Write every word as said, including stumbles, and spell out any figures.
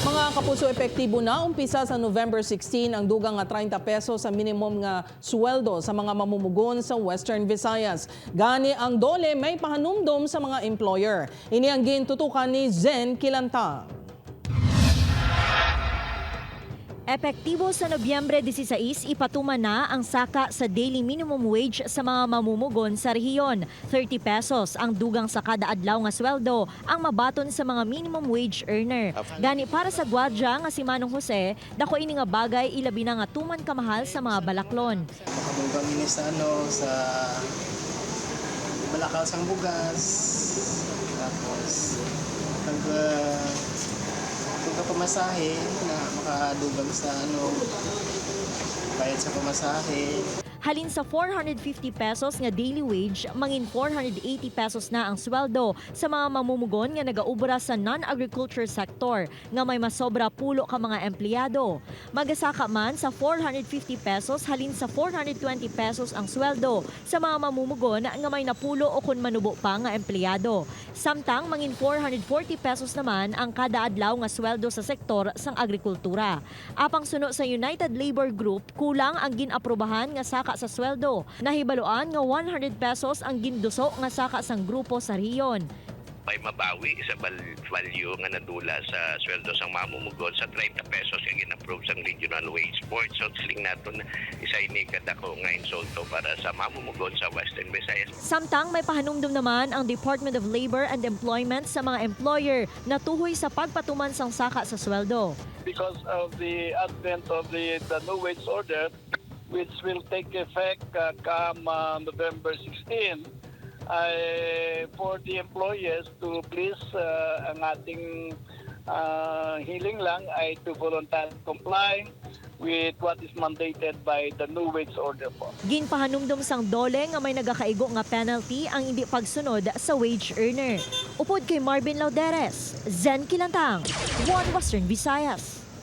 Mga kapuso, epektibo na umpisa sa November sixteen ang dugang nga treinta pesos sa minimum nga sweldo sa mga mamumugon sa Western Visayas. Gani ang DOLE may pahanumdom sa mga employer. Ini ang gintutukan ni Zen Kilantang. Epektibo sa Nobyembre dieciséis, ipatuman na ang saka sa daily minimum wage sa mga mamumugon sa rehiyon. Thirty pesos ang dugang sa kada adlaw nga sweldo ang mabaton sa mga minimum wage earner. Gani, para sa gwardya nga si Manong Jose, dako ini nga bagay, ilabi na nga tuman kamahal sa mga balaklon. Makadugang ini sa, ano, sa balakal sang bugas. Tapos, pag, ah, pagka pamasahe, na makadugang sa, ano, bayad sa pamasahe. Halin sa four hundred fifty pesos nga daily wage, mangin four hundred eighty pesos na ang sweldo sa mga mamumugon nga nagaubra sa non-agriculture sector nga may masobra pulo ka mga empleyado. Magasaka man sa four hundred fifty pesos halin sa four hundred twenty pesos ang sweldo sa mga mamumugon nga may napulo o kon manubo pa nga empleyado. Samtang mangin four hundred forty pesos naman ang kada adlaw nga sweldo sa sektor sang agrikultura. Apang suno sa United Labor Group, kulang ang gin-aprobahan nga saka sa sweldo. Nahibaluan nga one hundred pesos ang ginduso nga saka sang grupo sa rehiyon. May mabawi sa val-, value nga nadula sa sweldo sang mamumugon sa treinta pesos nga gin-approve sang Regional Wage Board. So, siling naton, isa ini kadako nga insulto para sa mamumugon sa Western Visayas. Samtang may pahanumdom naman ang Department of Labor and Employment sa mga employer natuhoy sa pagpatuman sang saka sa sweldo. Because of the advent of the, the new wage order, which will take effect uh, come uh, November sixteen, ay for the employers to please uh, ang ating uh, hiling lang ay to voluntarily comply with what is mandated by the new wage order po. Ginpahanumdom sang DOLE nga may nagakaigo nga penalty ang indi pagsunod sa wage earner. Upod kay Marvin Lauderes, Zen Kilantang, One Western Visayas.